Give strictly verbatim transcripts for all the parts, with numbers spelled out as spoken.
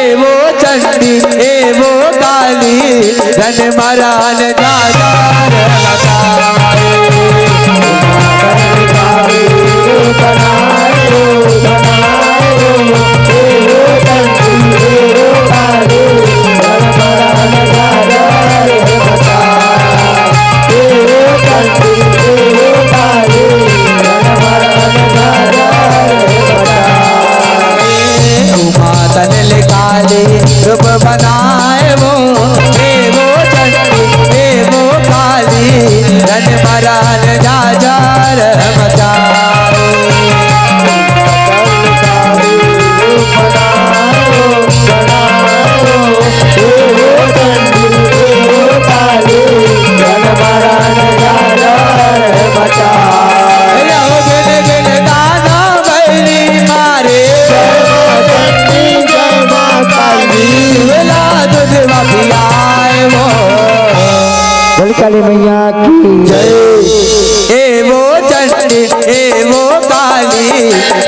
ए वो चंडी, ए वो काली, रन मरान जा जा रे बताए। उमा तन ले काली रूप बनाए वो, हे वो चंडी, हे वो काली, रन मरान जा जा रे मचाए। रहो बिन बिन दाना बैरी मारे। जय माँ चंडी, जय माँ काली। शिवला दूध पियाए वो। बोल काली मैया की जय। ए वो चंडी, ए वो काली,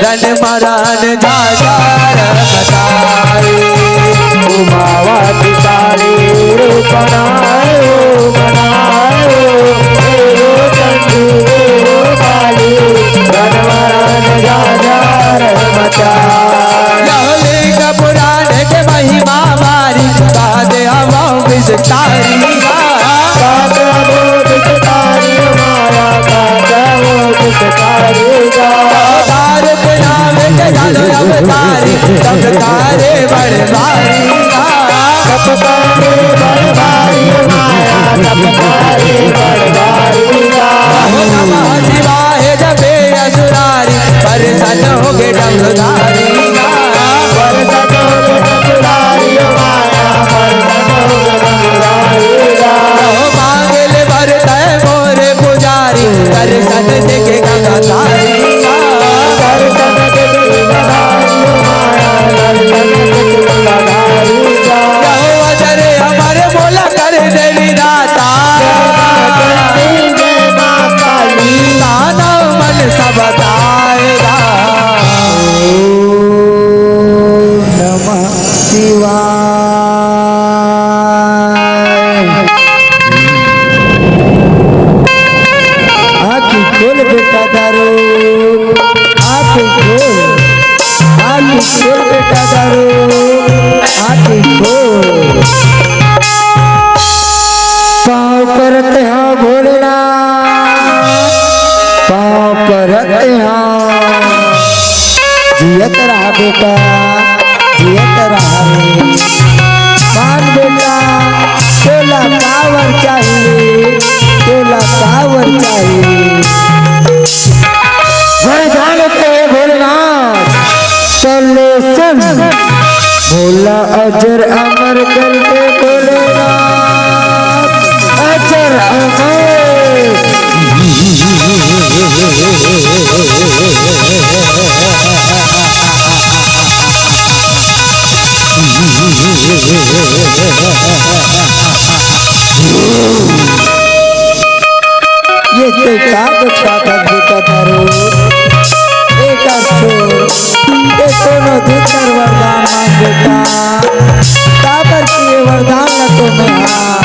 रन मरान जा जा रे बताए। उमावती काली रूप बनाए, बनाए, हे वो चंडी, हे वो काली, रन मरान जा जा रे बताए। लहलिंग पुराण के महिमा भारी, कह दे हम विस्तारी। कह दे हम विस्तारी माया, कह दे हम विस्तारी। अवतार के नाम के जानो अवतारी, तब तारे बड़ भारी। तब तारे बड़ भारी माया, तब तारे बड़ भारी। नमः शिवाय जपे असुरारी, प्रसन्न होगे जगदारी। प्रसन्न होगे जगदारी माया, प्रसन्न होगे जगदारी। मांगल वर तय मोरे पुजारी, दर्शन देके गंगाधारी। दर्शन देके गंगाधारी माया, दर्शन देके गंगाधारी। रहो अजर अमर मोला कर दे विधाता। जय माँ चंडी, जय माँ काली। ताना मन सब ताएगा। ओम नमः शिवाय। आँखी खोल बेटा दारू, आँखी खोल, आँखी खोल बेटा दारू, आँखी खोल। पाँव परत हा भोलेनाथ, पाँव परत हा। जियत रहा बेटा, जियत रहा रे। मान बेटा, तोला कावर चाहिए, तोला कावर चाहिए। वरदान कहे भोलेनाथ, चले सुन। भोला अजर अमर कर दे भोलेनाथ, अजर अमर। ये तो का देखा था बेटा दारू, एक असुर, ये दोनों दूसर वरदान मांग बेटा। काबर की ये वरदान ला तो मैं, हाँ,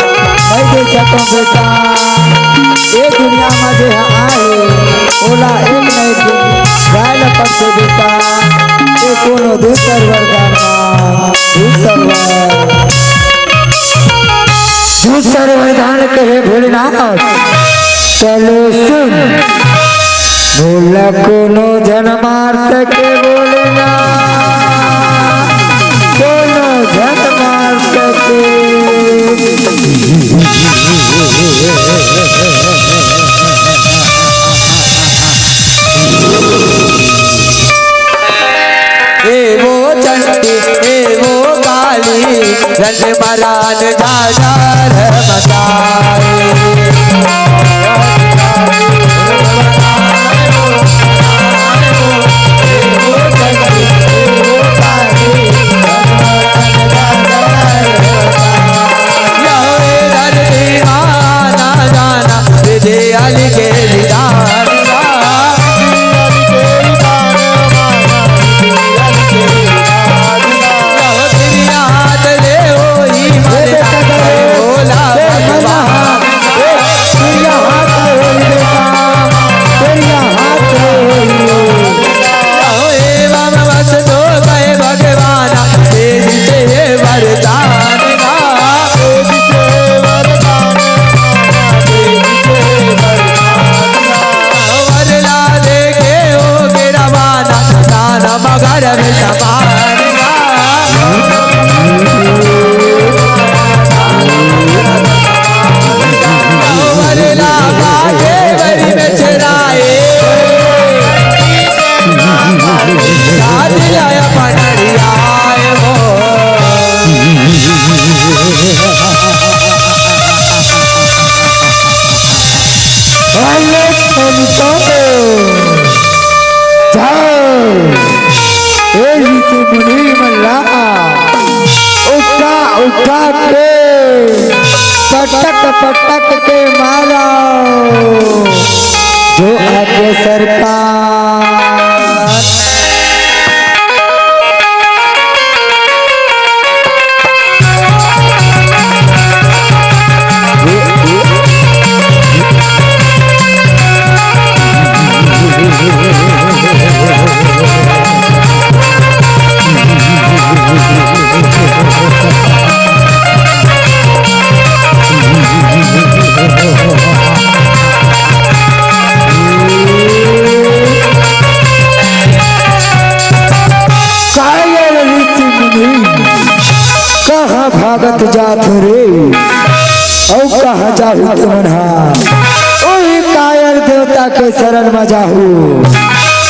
मैं दे सकूं बेटा। ये दुनिया में जे आए, ओला एक न एक दिन जाए ला पड़थे बेटा। ये कोनो दूसर वरदान मांग, दूसर वर। दूसर वरदान कहे भोलेनाथ, चलो सुन, भोला कोनो झन मार सके भोलेनाथ, कोनो झन मार सके। ए वो चंडी, ए वो काली, रंड मरान जा जा रे मचाए। यो ए धरती माना जाना, विधि अली के विधान। यो दुनिया उठा उठा के पटक पटक के मारो, जो आगे सरकार। कायर ऋषि मुनि, कहाँ भागत जात हो रे? अउ कहाँ जाहू तुमन हा? ओही कायर देवता के शरण म जाहू।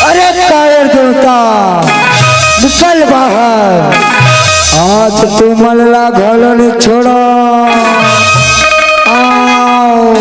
अरे कायर देवता, निकल बाहर। आज तुमन ला घलो नइ छोड़ो। आओ।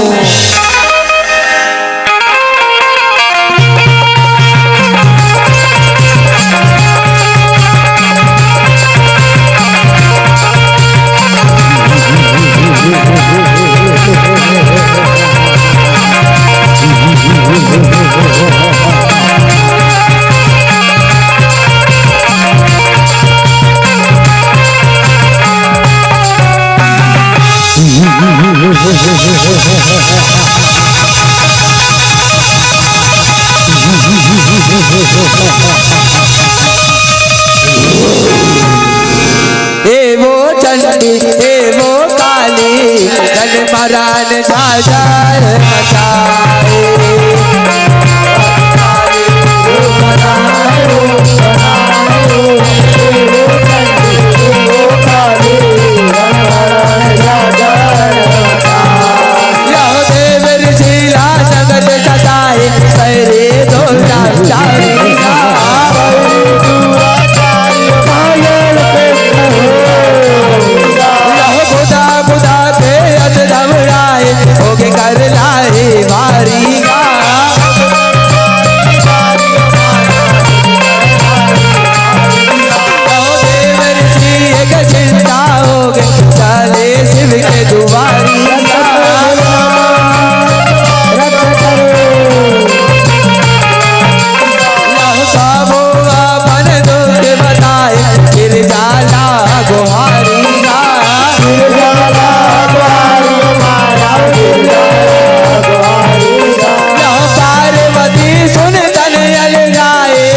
ए वो चंडी, ए वो काली, गन मरान झाझर मचाए। यह देव ऋषि ला जगत सताए, पहले दो चार चार यह बुधा बुधा के अस घबराए, होके कर लाए भारी। ओ देव ऋषि एक चिंता हो गए, चले शिव के दुआरी। लहका वो अपन दुख बताए, गिर जाला गुहारी। गिर जाला गुहारी, गिर जाला गुहारी। यह पार्वती सुन तन अलगाए,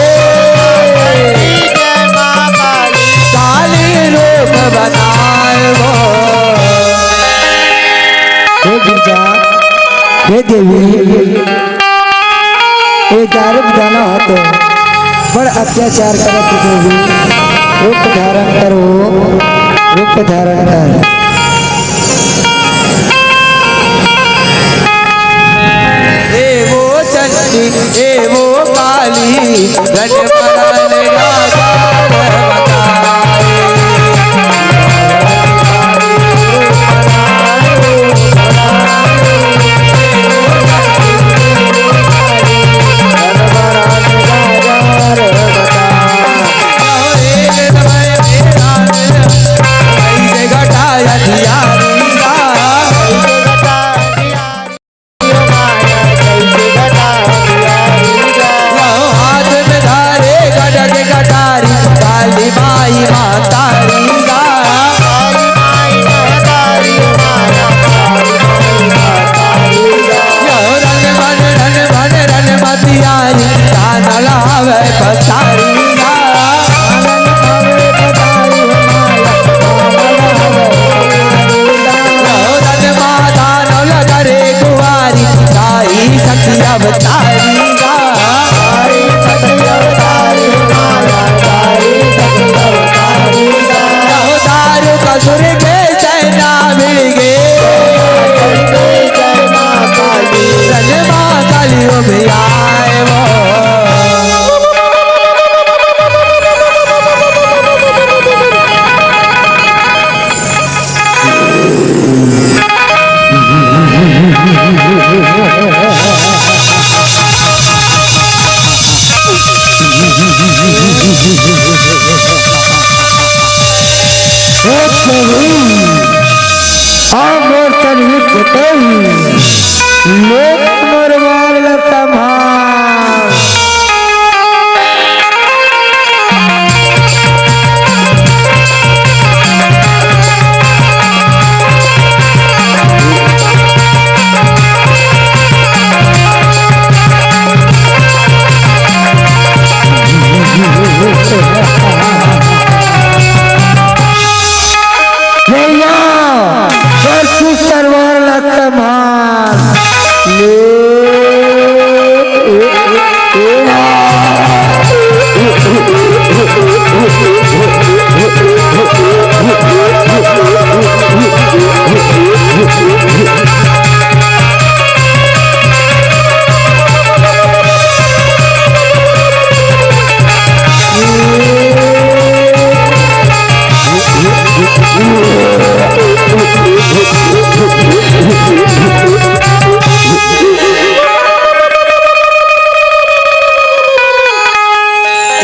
काली रूप बनाए वो। हे गिरजा, हे देवी, ए दारू के दाना ह तो बड़ अत्याचार करत हे देवी। रूप धारण करो, रूप धारण कर। ए वो चंडी, ए वो काली, गज मरण राजा बताए। प्रभु, आ मोर संग युद्ध कर, ले मोर वार ला संभाल। भैया, कर तू सरवार ला संभाल। ले।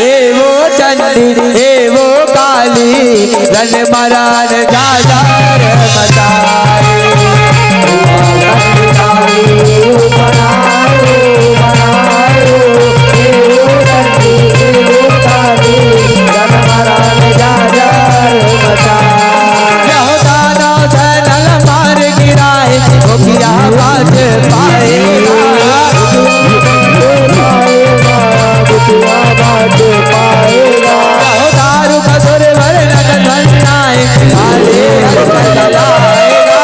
ए वो चंडी, ए वो काली, रन मरान जाजार मचाए। यहूदा नौ सै नल मार गिराए, भुखिया बाँच पाएगा। यहूदा रुख सुर वर नग धन्नाए, काली हर पगलाएगा।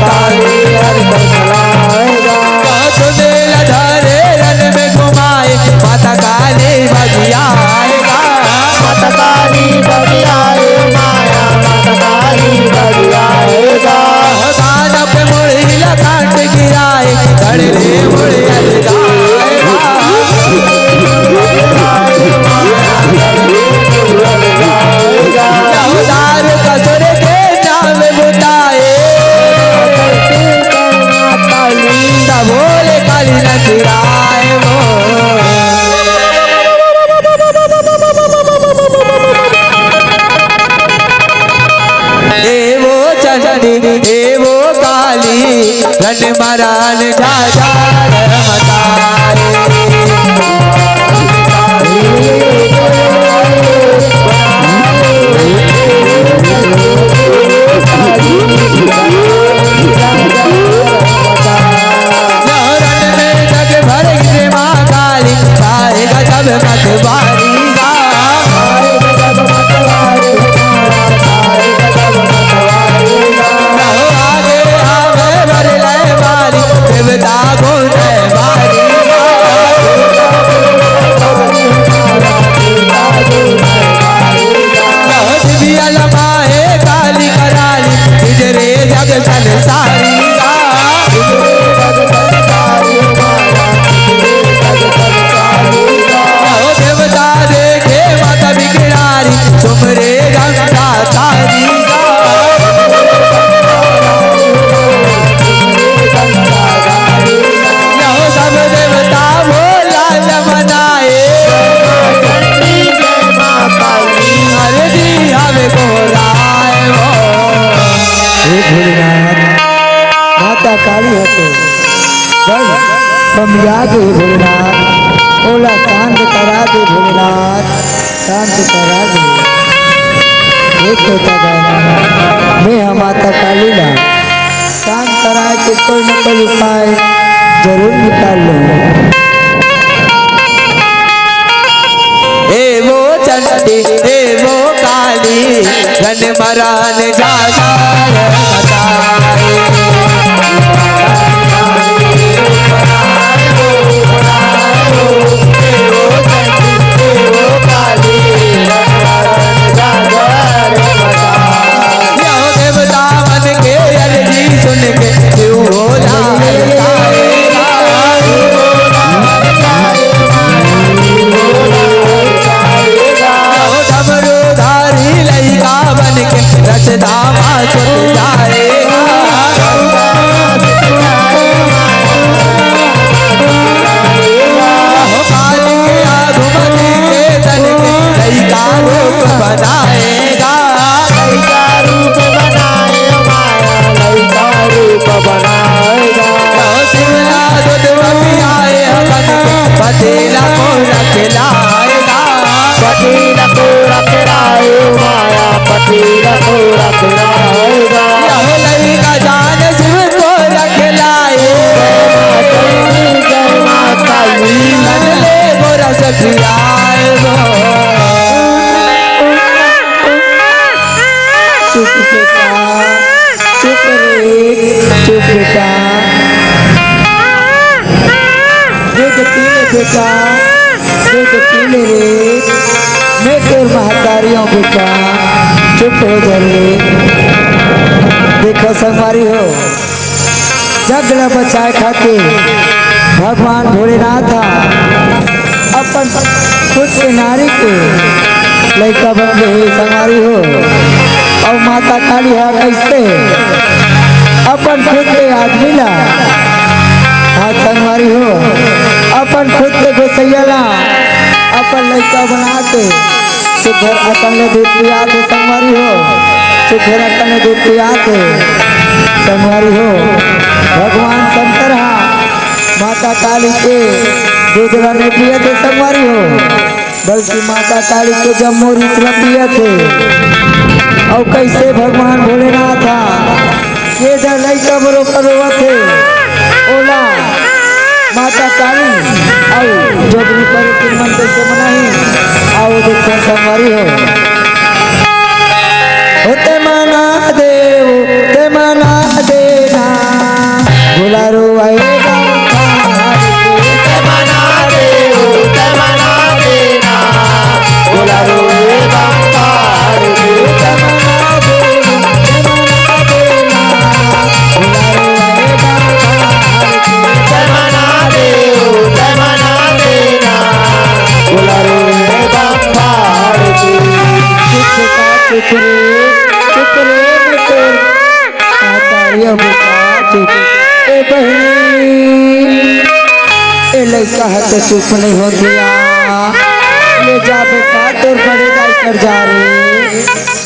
काली हर पगलाएगा। सुनील धरे रन में घुमाए, माता काली बगिया आएगा। माता काली बगिया आए माया, माता काली बगिया आएगा। दानव पे मुड़िया काट गिराए, गढ़ ले मुड़िया जाएगा। दारू कसुर के नाम बुताए। बोले काली नचराए वो। ए वो चंडी, ए वो काली, रन मरान जाजार मचाए। नवरन में जग भर गिरे माँ काली, पाए गजब मतवारी गा। नव आगे आवे भर ले मारी, देवता गुण मारी गा। नव दिव्य लमाए काली कराली, बिजरे जग संसारी गा। नव देवता देखे माता बिकरारी, सुमरे गंगा तारी गा। नव सब देवता बोला जब मनाए। अरे जी हमें बोलाए वो। हे भोलेनाथ, माता काली हटे। भाई, समझा दे भोलेनाथ, ओला शांत करा दे भोलेनाथ, शांत करा दे। एक तो तगन, मैं हम माता काली ला शांत कराए के कोई न कोई उपाय जरूर निकाल लूँ। ए वो चंडी, ए वो काली, रन मरान जाजार मचाए। यह देवता मन के अर्जी सुन के शिव भोला हरसाए। डमरूधारी लइका बन के रचदा मा छुट जाएगा। दूध पी ले बेटा, दूध पी ले रे, मैं तोर महतारी हूँ बेटा, चुप हो जा रे। देखो संगवारी हो, जग ला बचाए खातिर भगवान भोलेनाथ ह अपन खुद के नारी के लइका बन गे हे संगवारी हो। अउ माता काली ह कइसे अपन खुद के आदमी ला, हाँ संगवारी हो, अपन खुद के गोसैया ला अपन लइका बना के सुघर अकन ले दूध पियात हे संगवारी हो, सुघर अकन ले दूध पियात हे संगवारी हो। भगवान शंकर हा माता काली के दूध ला नहीं पियत हे संगवारी हो, बल्कि माता काली के जम्मो रीस ला पियत हे। अउ कइसे भगवान भोलेनाथ हा ये जब लइका बरोबर रोवत हे, ओला माता काली अउ जोगनी पर मन कइसे मनाही, आओ देखो संगवारी हो। ओ ते मना देव, ते मना देना, भोला रोवाए गंगा। ते मना देव, ते मना देना, भोला रोवाए गंगा। चुप रे, चुप रे, चुप रे, मैं तोर महतारी हूँ बेटा, चुप। ए बहिनी, ए लइका ह तो चुप नहीं होत हे। ले जा बेटा, तोर बड़े दाई कर जा रे।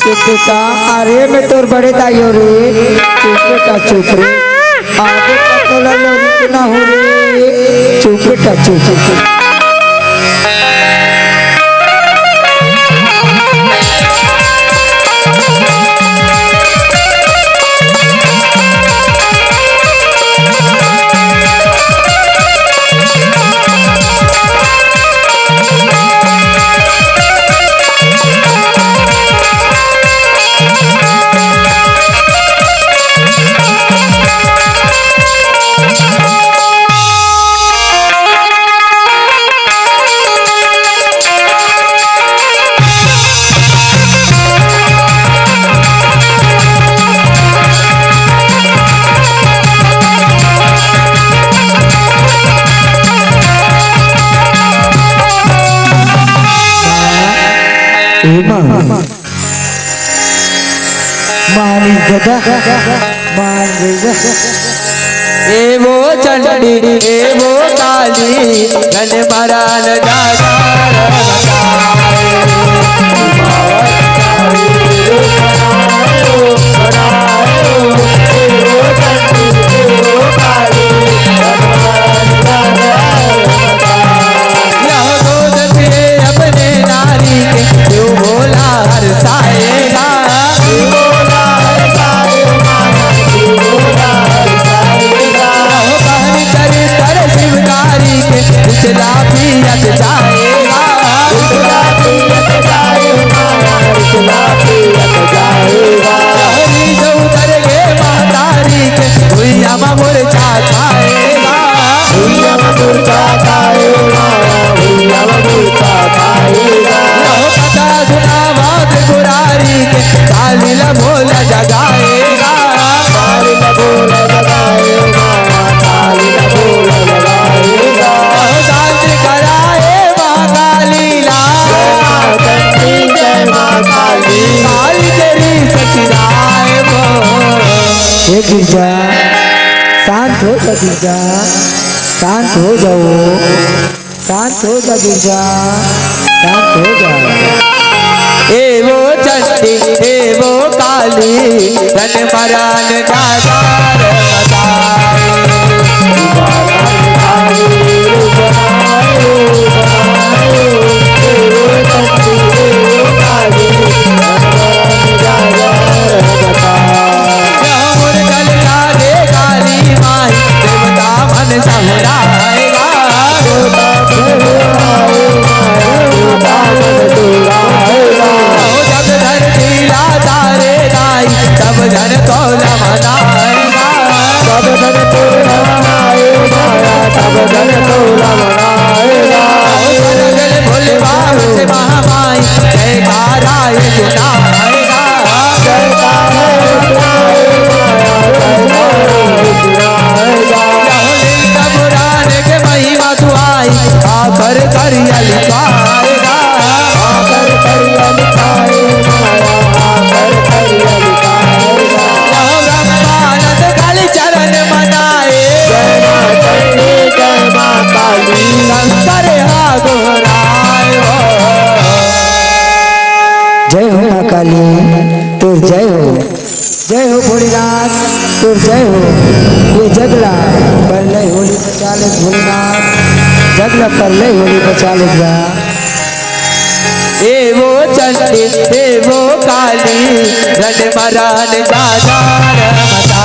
चुप बेटा, अरे मैं तोर बड़े दाई हूँ रे। चुप बेटा, चुप रे। आगे का तोला लोरी सुनाहूँ रे। चुप बेटा, चुप, चुप, चुप। ए माँ। मानिस दादा, मान गई। ए वो चंडी, ए वो काली, धन मरण दादा। यह गोद पिए अपने नारी के, क्यों भोला हरसाएगा? क्यों भोला हरसाएगा? क्यों भोला हरसाएगा? यह बहन चरित्र शिवकारी के, पिछला पियत जाएगा। पिछला पियत जाएगा, पिछला पियत जाएगा। यह रीस उतर के महतारी के, भुइया में मुरझा जाएगा। भुइया में मुरझा जाएगा, भुइया में मुरझा जाएगा। यह कथा सुनावा त्रिपुरारी के, काली ला भोला जगाएगा। काली ला भोला जगाएगा, काली ला भोला जगाएगा। यह शांत कराए माँ काली ला। जय माँ चंडी, जय माँ काली। काली तेरी सचिदाए वो। हे गिरजा, शांत हो जा गिरजा, शांत हो जाओ, शांत हो जा गिरजा, शांत हो जा। ए वो चंडी, ए वो काली, धन मरण दादा रे बताए। जय हो, जय हो भोलेनाथ, तोर जय हो। ये जगला परलय होली बचा ले भोलेनाथ, जगला परलय होली बचा ले गा। ए वो चंडी, ए वो काली, रन मरान दादा रमता।